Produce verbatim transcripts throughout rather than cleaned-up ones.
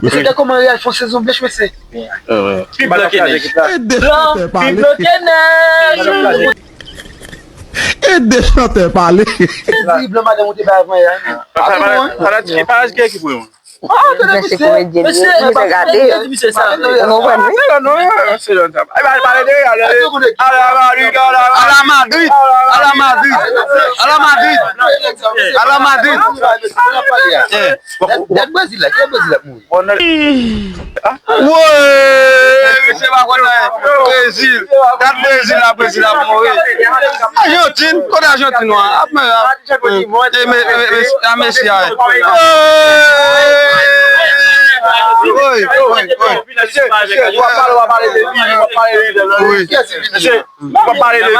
Mesye, gade kòman Real fè yon sezon blanch, mesye. Pi blan ke nèj. Blan, pi blan ke nèj. Ede chantè pale. Di blan madanm ou te bay avan yè. Fanatik ki ekip ou yo? Mesye komedyen li, li te gade. Ou konprann wi? Pale de Real. Ala Madrid, ala Madrid, ala Madrid, ala Madrid, ala Madrid. Dat Brezil la, ki Brezil ap mouri? Woy! Mesye pa konn anyen. Brezil. Gad Brezil la, Brezil ap mouri. Ajantin, kote Ajantin nou an? Ap men, ap men. E me, me, me, a Messi a. Woy, woy, woy. Mesye, w ap pale, w ap pale de li, w ap pale de li. Wi. Mesye, w ap pale de li.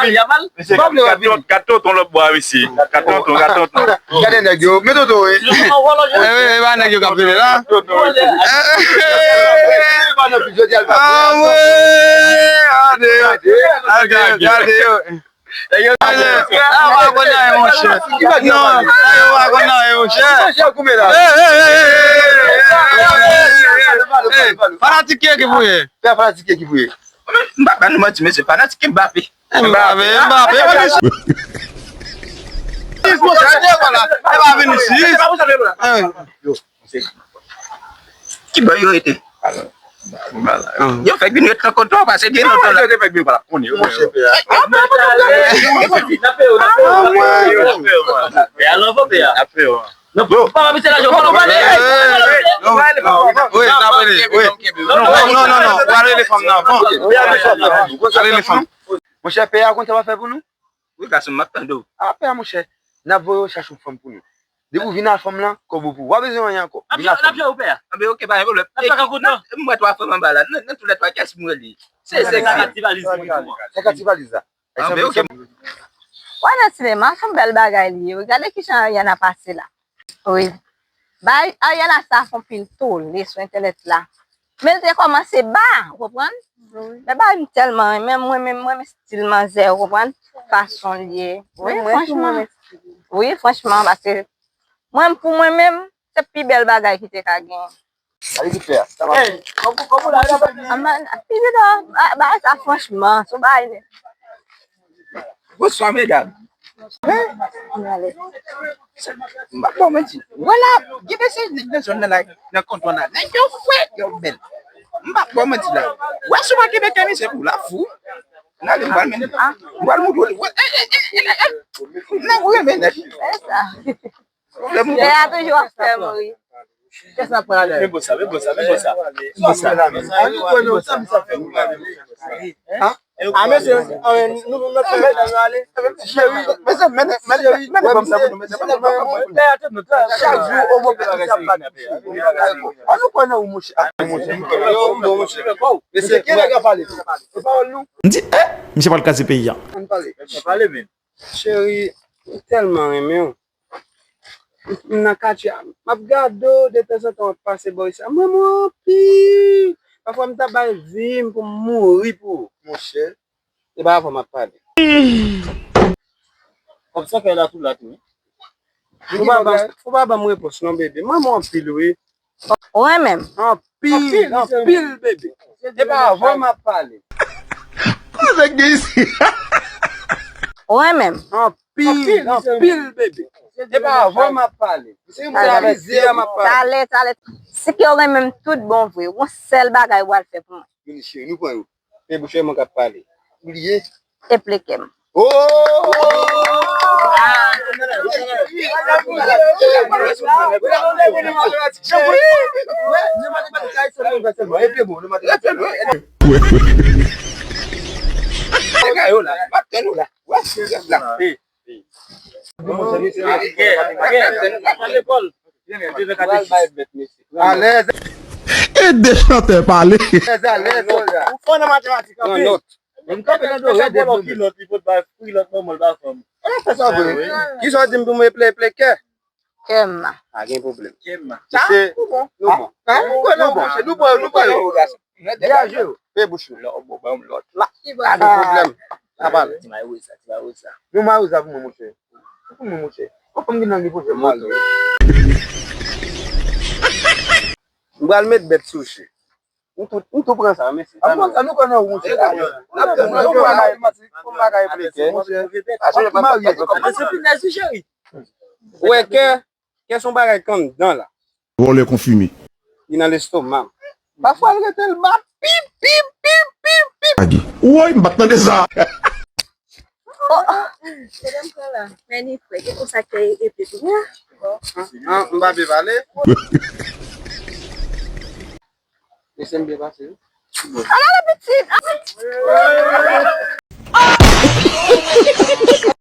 Gad tonton lòt bò a mesye. Gad tonton, gad tonton. Gade nèg yo, men tonton wi. E, e, e pa nèg yo k ap vini la. Jodi a l pa Ah, wi. Gade yo. Gade yo, gade yo. Gade yo. Ah, pa konn anyen, monchè. Non, yo pa konn anyen, monchè. Monchè, koumen la. Hey, hey, hey, hey, hey, hey, hey, hey, hey. Fanatik ki ekip ou ye? Fè fanatik ki ekip ou ye? M pa ba nou manti, mesye, fanatik Mbappé. Mbappé, Mbappé, Vinicius. Gade yo la. E pa Vinicius. Ki bò yo rete? Yo fèk vin ret nan kont ou, pase gen lontan la. Papa misye la jò fò nou pale. Wi, n ap rele, wi. Non, non, non, non. Ou al rele fanm nan avan. Al rele fanm. Monchè, pè a konn sa w ap fè pou nou? Wi, gason, m ap tande w. A, pè a, monchè, n ap voye w chache yon fanm pou nou. Depi w vin ak fanm lan, kòb ou pou ou. W ap bezwen anyen ankò. Vin ak fanm lan. Pè a. Anben, ok, pa gen pwoblèm. M wè twa fanm anba la. Nan, nan toulètwa, kiyès m rele? Se seksi. Sa ka ti valiz la. Anben, ok. Wè nan sinema, se yon bèl bagay li ye. Wi, gade kijan Ariana pase la. Wi. Bay Ariana sa fè yon pil tole sou entènèt la. Men l te kòmanse ba, ou konprann? Men bagay m tèlman renmen, mwen menm, mwen renmen stil manzè, ou konprann? Fason l ye. Wi, franchman. Wi, franchman, paske mwen, pou mwen menm, se pi bèl bagay ki te ka genyen. Gade ki fè a. Aman, pi pito, bagay sa franchman, se yon bagay. Bonswa, medam. M ap ba w manti. Wè la, gen de se nèg nan zòn nan la, nan kontwa la. Nèg yo fre, yo bèl. M ap ba w manti la. Wè si w pa kenbe kè misye pou la fou. N ale, m pral mennen. M pral moutre w. Wè, e, e, e, e, e. Nèg ou renmen nèg. Lè a toujou ap fè m ri. Men bon sa, men bon sa, men bon sa. Bon sa. A mesye, nou nou fè nou ale. Cheri, mesye, mennen, mennen, mennen fòm sa pou nou, mesye. Chak jou, ou move la, mesye. An nou kwè nan ou, monchè. Mesye, ki nèg ap pale? Se pawòl nou. M di, eh, misye pral kraze peyi a. Ann pale. Pale, men. Cheri, m tèlman renmen w. M nan katye a, m ap gade w detanzantan w ap pase bò isi a. M renmen w anpil. Pafwa m ta bay vi m pou m mouri pou ou. Monchè, e pa avè w m ap pale. Kòm sa fè la tou la tou, wi. Ou pa ban, ou pa ban m repons non, bebe. M renmen w anpil, wi. Ou renmen m? Anpil, anpil, bebe. E pa avè w m ap pale. Kote k gen isi? Ou renmen m? Anpil, anpil, bebe. E pa avè w m ap pale. Se yon mizè m ap pale. Talè, talè. Si ke w renmen m tout bon vre, yon sèl bagay w al fè pou mwen. Vini cheri, nou pran yo. E bouch mwen k ap pale. Ou bliye? Eplike m. Oh! Ede chantè pale. Ou fò nan matematik anpil. Nèg kanpe nan do rèd. Kilòt, li pot bay fri lòt manman l pa fanm. Ala fè sa vre. Kisa w di m pou mwen eple, eple kè? Kè m. Pa gen pwoblèm. Kè m. Sa, nou bon. Nou bon. Nou bon, nou bon. Nou bon, nou bon. Degaje w. Fè bouch ou. Lò, bon, ban m lòt. Pa gen pwoblèm. Sa pale. Ti mayo sa, ti mayo sa. Nou mayo sa pou mwen, monchè. Pou mwen, monchè. Ou konn gen nan li pou fè mal. M pral met bèt sou che. M tou, m tou pran sa, mèsi. An nou konn, an nou konn nan wouj. N ap pran yon bagay, yon bagay pleke. Ap marye. Mèsi, cheri. Ou wè kè, kè se yon bagay k anndan la. Vòlè konfime. Li nan lestoma m. Pafwa l rete l bat pip, pip, pip, pip, pip. Agi. Woy, m pa t tande sa. Oh, oh. Medam pran la. Men ni frè, se konsa ke epi tou. An, an, m pa vle pale. Mesye m byen pase, wi. Ala le pitit.